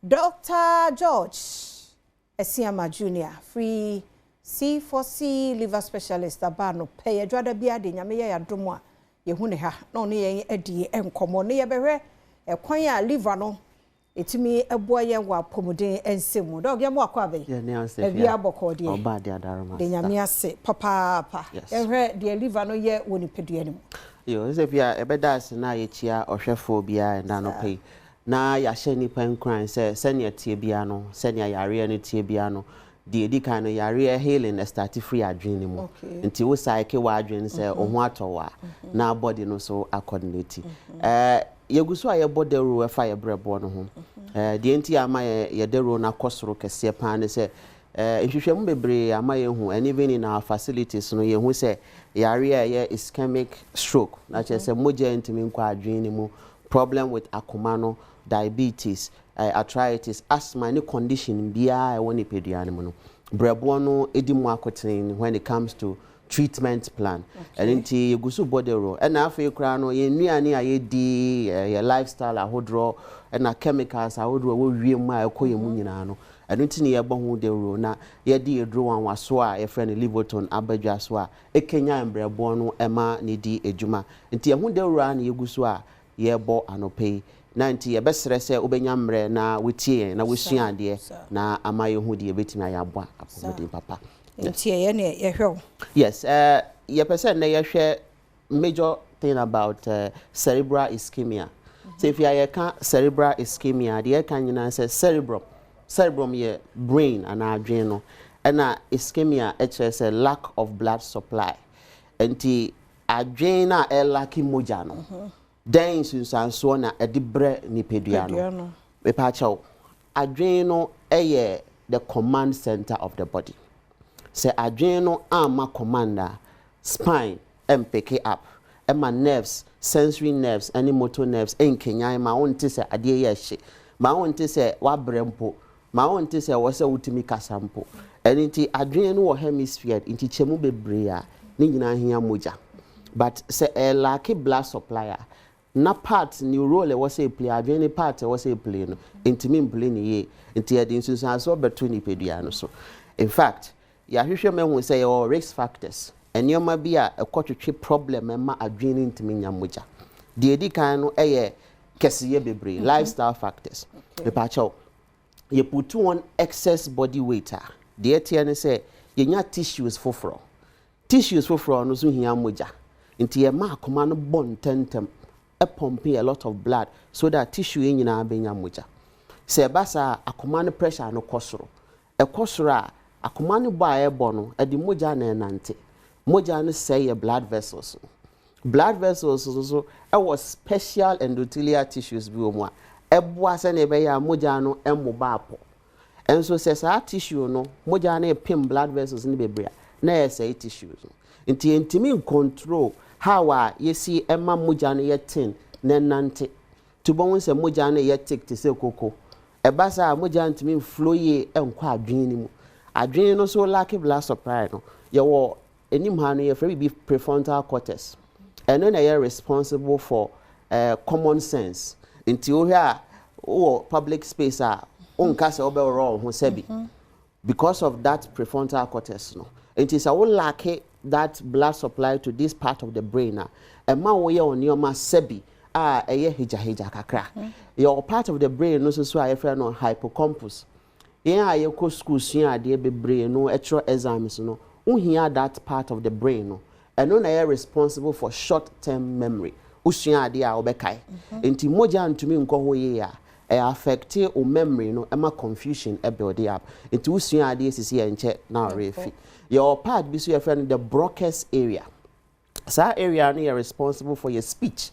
Dr. George Asiamah Junior firi C4C Liver Specialist aba no pɛ yɛdwada bi ade Nyame yɛ yɛadom a yɛhu ne ha na ɔne yɛn adi nkɔmmɔ ne yɛbɛhwɛ ɛkwan a liver no ɛtumi ɛboa yɛn wɔ apɔmuden nsɛm mu. Doc, yɛmo akɔ abɛyi. Ɛbi abɔkɔ deɛ. Ɔba de adaroma. De Nyame ase papaapa. Yɛhwɛ deɛ liver no yɛ wɔ nipadua no mu. Yo, sɛ fia ɛbɛda ase na yɛkyia ɔhwɛfoɔ biara ɛna no pɛ na yɛahyɛ nnipa nkuran sɛ sɛnea tie biara no, sɛnea yareɛ no tie biara no, deɛ ɛdi kan no, yareɛ healing start firi adwene no mu. Nti wo psyche w'adwene sɛ wo ho atɔ wo a, na body no so akɔdinate. Yɛgu so a yɛbɔ dawuro ɛfa yɛ brɛboɔ no ho. Deɛ nti ama yɛ dawuro no akɔ soro kɛseɛ paa ne sɛ nhwehwɛmu bebree ama yɛhu, and even in our facilities no, yɛhu sɛ yareɛ a ɛyɛ ischemic stroke na kyerɛ sɛ mogya ntumi nkɔ adwene no mu, problem with akoma no, diabetes, arthritis, asthma ne condition biara a ɛwɔ nipadua no mu no, brɛboɔ no di mu akotene when it comes to treatment plan. Ɛno nti yɛgu so bɔ dawuro. Ɛna afei koraa no, yɛn nnuane a yɛdi, yɛ lifestyle ahodoɔ, ɛna chemicals ahodoɔ ɛwɔ wiem a ɛkɔ yɛn mu nyinaa no, ɛno nti ne yɛbɔ ho dawuro na yɛde eduro wanwaso a yɛfrɛ no Livoton abadwa so a ɛkenya mbrɛboɔ no ɛma ne di edwuma. Nti ɛho dawuro a na yɛgu so a yɛbɔ anɔpɛ yi, na nti yɛbɛsrɛ sɛ wobɛnya mmerɛ na wotie yɛn na wosua adeɛ na ama yɛhu deɛ yɛbɛtumi ayɛ aboa apɔmuden papa. Nti ɛyɛ ne yɛhwɛ wo. Yes, yɛpɛ sɛ nnɛ yɛhwɛ major thing about cerebral ischemia. Sɛ if yɛka cerebral ischemia, deɛ yɛka nyinaa sɛ cerebrum, cerebrum yɛ brain anaa adwene no, ɛna ischemia ɛkyerɛ sɛ lack of blood supply. Nti adwene no a ɛlack mogya no, dɛn nsunsuansoɔ na ɛde brɛ nipadua no? Mepaakyɛw, adwene no ɛyɛ the command center of the body. Sɛ adwene no ama command a, spine ɛmpick up, ɛma nerves, sensory nerves ɛne motor nerves ɛnkenyan ma wonte sɛ adeɛ yɛ hye, ma wonte sɛ wabrɛ mpo, ma wonte sɛ ɛwɔ sɛ wotumi kasa mpo. Ɛno nti adwene no wɔ hemisphere nti kyɛmu bebree a ne nyinaa hia mogya, but sɛ ɛlack blood supply a, na part ne role ɛwɔ sɛ play, adwene ne part ɛwɔ sɛ play no, ntumi mplay ne yie. Nti yɛde nsunsuansoɔ bɛto nipadua no so. In fact, yɛahwehwɛ mu ahu sɛ yɛwɔ risk factors, nneɛma bi a ɛkɔtwetwe problem ɛma adwene no ntumi nya mogya. Deɛ edi kan no ɛyɛ kɛseyɛ bebree, lifestyle factors. Mepaakyɛw, yɛput on excess body weight a, deɛ ɛteɛ ne sɛ yɛnya tissues foforɔ. Tissues foforɔ no nso hia mogya, nti yɛma akoma no bɔ ntɛntɛm, ɛpump a lot of blood so that tissue yi nyinaa bɛnya mogya. Sɛ ɛba saa, akoma no pressure no kɔ soro. Ɛkɔ soro a, akoma no bɔ a ɛbɔ no, ɛde mogya na ɛnante. Mogya no sɛe yɛ blood vessels no. Blood vessels nso ɛwɔ special endothelial tissues bi wɔ mu a ɛboa sɛnea ɛbɛyɛ a mogya no ɛmmoba apɔ. Ɛnso sɛ saa tissue no, mogya no epem blood vessels no bebree a, na ɛsɛe tissues no. Nti yɛntumi control how a yɛsi ɛma mogya no yɛ thin na ɛnante. Nti wobɛhu sɛ mogya no yɛ thick te sɛ koko. Ɛba saa a, mogya ntumi mflow yie ɛnkɔ adwene no mu. Adwene no so lack blood supply no, yɛwɔ anim ha no, yɛfrɛ biribi prefrontal cortex. Ɛno na ɛyɛ responsible for common sense. Nti wohwɛ a, wowɔ public space a, wonka sɛ wobɛworɔ wo ho sɛbi, because of that prefrontal cortex no. Nti sɛ wo lack that blood supply to this part of the brain a, ɛma woyɛ wo nneɛma sɛbi a ɛyɛ hegyahegya kakra. Yɛwɔ part of the brain no nso so a yɛfrɛ no hippocampus. Yɛn a yɛkɔ school sua adeɛ bebree no, ɛtwerɛ exams no, wohia that part of the brain no. Ɛno na ɛyɛ responsible for short term memory. Wosua adeɛ a, wobɛkae. Nti mogya ntumi nkɔ hɔ yie a, ɛyɛ affect wo memory no, ɛma confusion ɛbuild up. Nti wosua adeɛ sisi yɛ nkyɛ na ɔrɛ fi. Yɛwɔ part bi so yɛfrɛ no the Broca's area. Saa area no yɛ responsible for your speech.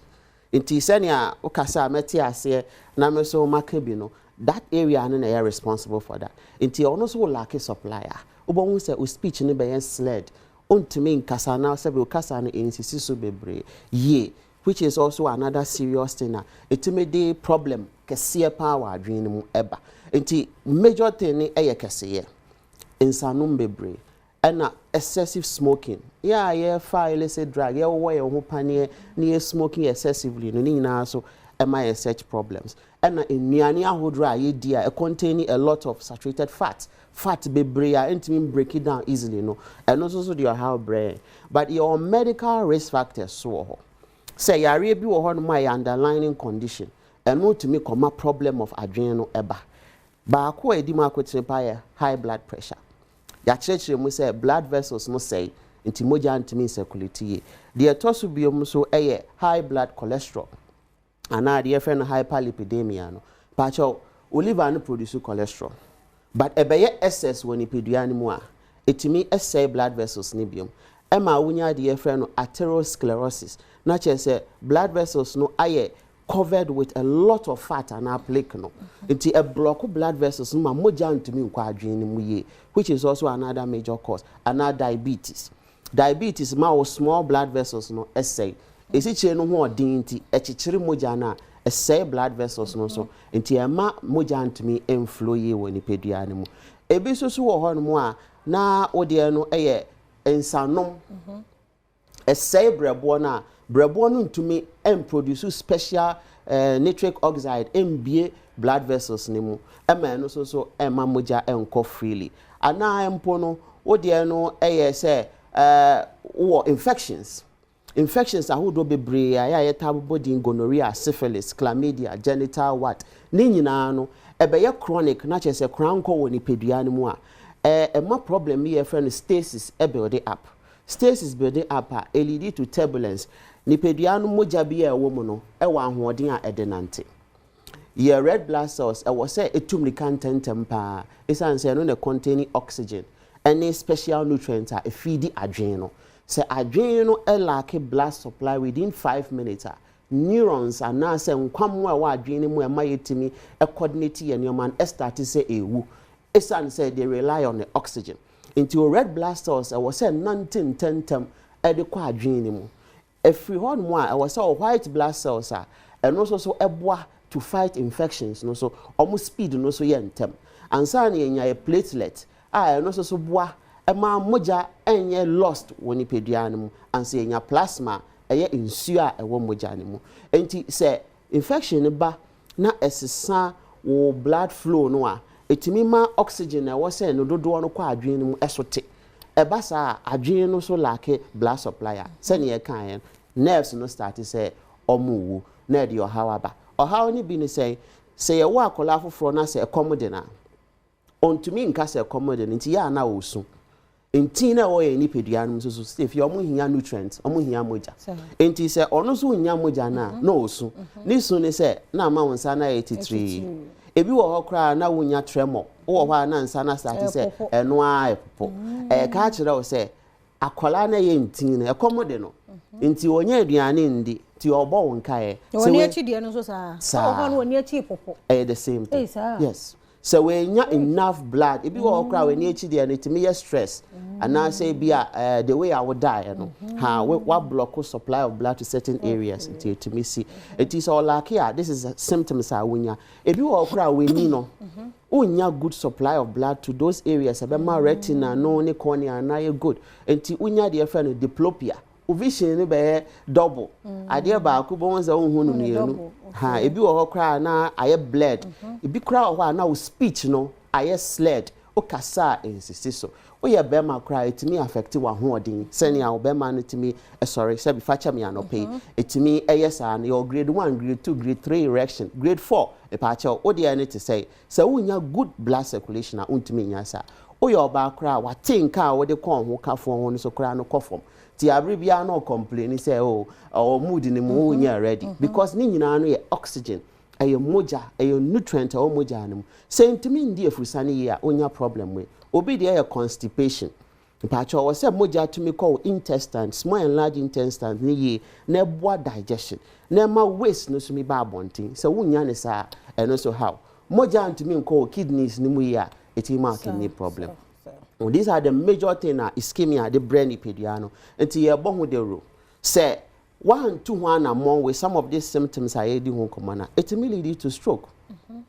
Nti sɛnea wokasa a mɛte aseɛ na me so maka bi no, that area no na ɛyɛ responsible for that. Nti ɔno nso wo lack supply a, wobɛhu sɛ wo speech no bɛyɛ slurred, wontumi nkasa na sɛbi wo kasa no ɛnsisi so bebree yie, which is also another serious thing a ɛtumi de problem kɛseɛ paa wɔ adwene no mu ɛba. Nti major thing ne ɛyɛ kɛseyɛ, nsanom bebree, ɛna excessive smoking. Yɛ a yɛfa illicit drug, yɛwɔ yɛn ho paneɛ na yɛ smoking excessively no, ne nyinaa so ɛma yɛ such problems. Ɛna nnuane ahodoɔ a yɛdi a ɛcontain a lot of saturated fat, fat bebree a ɛntumi break it down easily no, ɛno nso so de ɔhaw brɛ. But yɛwɔ medical risk factors so wɔ hɔ sɛ yareɛ bi wɔ hɔnom a yɛ underlying condition, ɛno tumi kɔma problem of adwene no ɛba. Baako a ɛdi mu akotene pa yɛ high blood pressure. Yɛakyerɛkyerɛ mu sɛ blood vessels no sɛe, nti mogya ntumi ncirculate yie. Deɛ ɛtɔ so biom nso yɛ high blood cholesterol anaa deɛ yɛfrɛ no hyperlipidemia no. Paakyɛw, wo liver no produce cholesterol, but ɛbɛyɛ excess wɔ nipadua no mu a, ɛtumi ɛsɛe blood vessels no biom, ɛma wonya deɛ yɛfrɛ no atherosclerosis, na kyerɛ sɛ blood vessels no ayɛ covered with a lot of fat anaa plaque no, nti ɛblock blood vessels no ma mogya ntumi nkɔ adwene no mu yie, which is also another major cause. Anaa diabetes. Diabetes ma wo small blood vessels no ɛsɛe. Esikyire no ho ɔden, nti ɛkyekyere mogya no a, ɛsɛe blood vessels no so, nti ɛma mogya ntumi mflow yie wɔ nipadua no mu. Ebi nso so wɔ hɔnom a na wodeɛ no yɛ nsanom. Ɛsɛe brɛboɔ no a, brɛboɔ no ntumi mproduce special nitric oxide mbie blood vessels ne mu, ɛma ɛno nso so ɛma mogya nkɔ freely. Anaa mpo no, wodeɛ no yɛ sɛ wowɔ infections ahodoɔ bebree a yɛ a yɛta bobɔ din, gonorrhea, syphilis, chlamydia, genital wart, ne nyinaa no ɛbɛyɛ chronic, na kyerɛ sɛ korankɔ wɔ nipadua no mu a, ɛma problem bi yɛfrɛ no stasis ɛbuild up. Stasis build up a, ɛlead to turbulence. Nipadua no mogya bi a ɛwɔ mu no ɛwɔ ahoɔden a ɛde nante. Yɛ red blood cells ɛwɔ sɛ ɛtu mmirika ntɛmntɛm paa, ɛsiane sɛ ɛno na contain oxygen ɛne special nutrients a ɛfeedi adwene no. Sɛ adwene no ɛlack blood supply within 5 minutes a, neurons anaasɛ nkwammoa a ɛwɔ adwene no mu a ɛma yɛtumi ɛcoordinate yɛ nneɛma no ɛstart sɛ ɛwu, ɛsiane sɛ they rely on the oxygen. Nti o red blood cells ɛwɔ sɛ nante ntɛmntɛm ɛde kɔ adwene no mu. Ɛfiri hɔ nom a, ɛwɔ sɛ o white blood cells a ɛno nso so ɛboa to fight infections no so, ɔmo speed no so yɛ ntɛm ansa na yɛnya yɛ platelet a ɛno nso so boa ɛma mogya ɛnyɛ lost wɔ nipadua no mu, ansa yɛnya plasma, ɛyɛ nsuo a ɛwɔ mogya no mu. Nti sɛ infection no ba na ɛsesa wɔ blood flow no a, ɛtumi ma oxygen a ɛwɔ sɛ no dodoɔ no kɔ adwene no mu ɛso te. Ɛba saa a, adwene no so lack blood supply a, sɛnea yɛkaeɛ no, nerves no start sɛ ɔmo wu na ɛde ɔhaw aba. Ɔhaw no bi ne sɛ yɛwɔ akwadaa foforɔ na sɛ ɛkɔm de no a, ɔntumi nka sɛ ɛkɔm de no, nti yɛ a na ɔsu. Ntin na ɛwɔ yɛn nipadua no mu nso so sɛ fie, ɔmo hia nutrients, ɔmo hia mogya, nti sɛ ɔno nso nya mogya no a, na ɔsu. Ne su ne sɛ na ama wo nsa no ayɛ titiri. Ebi wɔ hɔ koraa na wonya tremor, wowɔ hɔ a na nsa no start sɛ ɛno ara ɛpopo. Ɛka kyerɛ wo sɛ akwadaa no yɛ ntin no, ɛkɔm de no, nti ɔnyɛ aduane ndi, nti ɔbɔ wo nkaeɛ. Wɔn akyi deɛ no nso saa. Saa. Ɔwɔ hɔ no, wɔn akyi popo. Ɛyɛ the same thing. Ee, saa. Yes, sɛ wɔanya enough blood. Ebi wɔ hɔ koraa, wɔn akyi deɛ no etumi yɛ stress anaasɛ ebi a the way a wɔdaeɛ no ha wa block supply of blood to certain areas, nti etumi si. Nti sɛ ɔlack a, this is symptoms a wonya. Ebi wɔ hɔ koraa, wɔani no wonya good supply of blood to those areas ɛbɛma retina no ne cornea na yɛ good, nti wonya deɛ yɛfrɛ no diplopia. O vision no bɛyɛ double, adeɛ baako bɔn sɛ wohu no mmienu ha. Ebi wɔ hɔ koraa na ayɛ blurred. Ebi koraa wɔ hɔ a na wo speech no ayɛ slurred, wokasa a nsisi so. Woyɛ bɛrima koraa, ɛtumi affect w'ahoɔden sɛnea wo bɛrima no tumi ɛsɔre sɛ bifa kyɛ me anɔpɛ yi, ɛtumi ɛyɛ saa no. Yɛwɔ grade 1, grade 2, grade 3 erection, grade 4. Ɛpaakyɛw, wodeɛ no te sɛ wonya good blood circulation a, wontumi nya saa. Woyɛ ɔbaa koraa, wate nka a wode kɔn ho kafoɔ ho no so koraa no kɔ fam, ti abere biara na ɔcomplain sɛ o ɔwɔ mood ne mu, wonyɛ ready, because ne nyinaa no yɛ oxygen, ɛyɛ mogya, ɛyɛ nutrient a ɛwɔ mogya no mu. Sɛ ntumi ndi afurusa no yie a, wonya problem wei. Obi deɛ yɛ constipation. Mpakyɛ, ɔwɔ sɛ mogya tumi kɔ wo intestine, small and large intestine ne yie na ɛboa digestion na ɛma waste no so mi ba abɔnten. Sɛ wonya ne saa, ɛno nso how mogya ntumi nkɔ wo kidneys no mu yie a, ɛtumi ma kidney problem. Oh, these are the major thing na ischemia de brɛ nipadua no. Nti yɛbɔ ho dawuro sɛ wantu ho anammɔn with some of these symptoms a yɛdi ho nkɔmmɔ no, ɛtumi lead to stroke,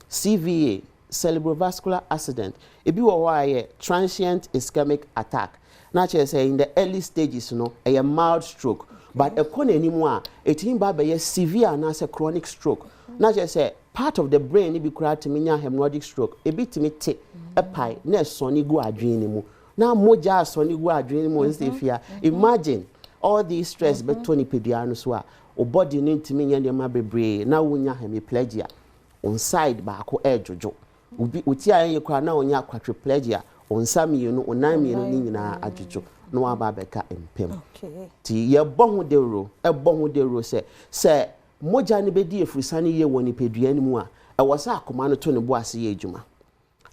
CVA, cerebrovascular accident. Ebi wɔ hɔ a yɛ transient ischemic attack, na kyerɛ sɛ in the early stages no ɛyɛ mild stroke, but ɛkɔ n'anim a, ɛtumi ba bɛyɛ severe anaasɛ chronic stroke, na kyerɛ sɛ Part of the brain no bi koraa tumi nya hemorrhagic stroke. Ebi tumi te ɛpae na ɛsɔne gu adwene no mu. Na mogya asɔne gu adwene no mu nsɛ fia. Imagine all these stress bɛtɔ nipadua no so a, wo body no ntumi nyɛ nneɛma bebree na wonya hemiplegia. Wo side baako ɛredwodwo. Obi oti a ɛyɛ koraa na wonya quadriplegia. Wo nsa mmienu, wo nan mmienu ne nyinaa adwodwo na waba abɛka mpem. Nti yɛbɔ ho dawuro, ɛbɔ ho dawuro sɛ mogya no bɛdi efurusane yie wɔ nipadua no mu a, ɛwɔ sɛ akoma no to ne bo ase yɛ adwuma.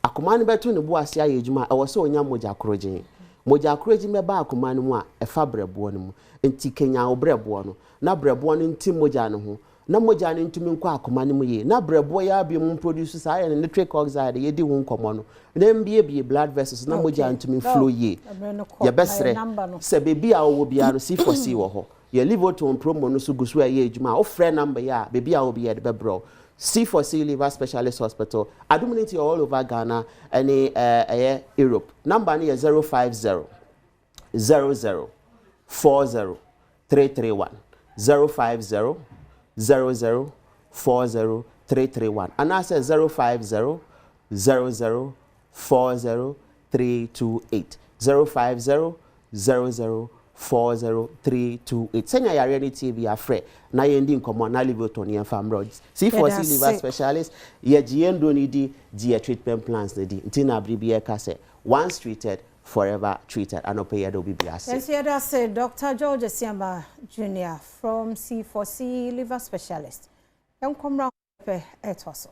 Akoma no bɛto ne bo ase ayɛ adwuma a, ɛwɔ sɛ onya mogya korogyen. Mogya korogyen bɛba akoma no mu a, ɛfa brɛboɔ no mu. Nti kenya wo brɛboɔ no na brɛboɔ no nti mogya no ho na mogya no ntumi nkɔ akoma no mu yie, na brɛboɔ yɛ abio mu produce saa yɛ no nitric oxide yɛdi ho nkɔmmɔ no na mbiebie blood vessels na mogya ntumi flow yie. Yɛbɛsrɛ sɛ beebi a wɔwɔ biara no, C4C wɔ hɔ. Yɛ Livoton promo no so gu so a ɛyɛ adwuma a, wofrɛ number yi a, beebi a wɔwɔ bi yɛde bɛbrɛ wo. C4C Liver Specialist Hospital, adum no nti all over Ghana ɛne ɛyɛ Europe. Number no yɛ 050 00 40 331, 050 00 40 331 anaasɛ 050 00 40 328, 050 00 40 328. Sɛnea yareɛ no tie bi afrɛ na yɛndi nkɔmmɔ na Livoton yɛmfa mmerɛ. C4C Liver Specialist, yɛgye yɛn do no di gye yɛ treatment plans no di. Nti na abere bi yɛka sɛ once treated, forever treated. Anɔpɛ yɛde obi bi ase. Yɛnso yɛda ase, Dr. George Asiama Junior from C4C Liver Specialist. Yɛnkɔmmra pɛ ɛtoa so.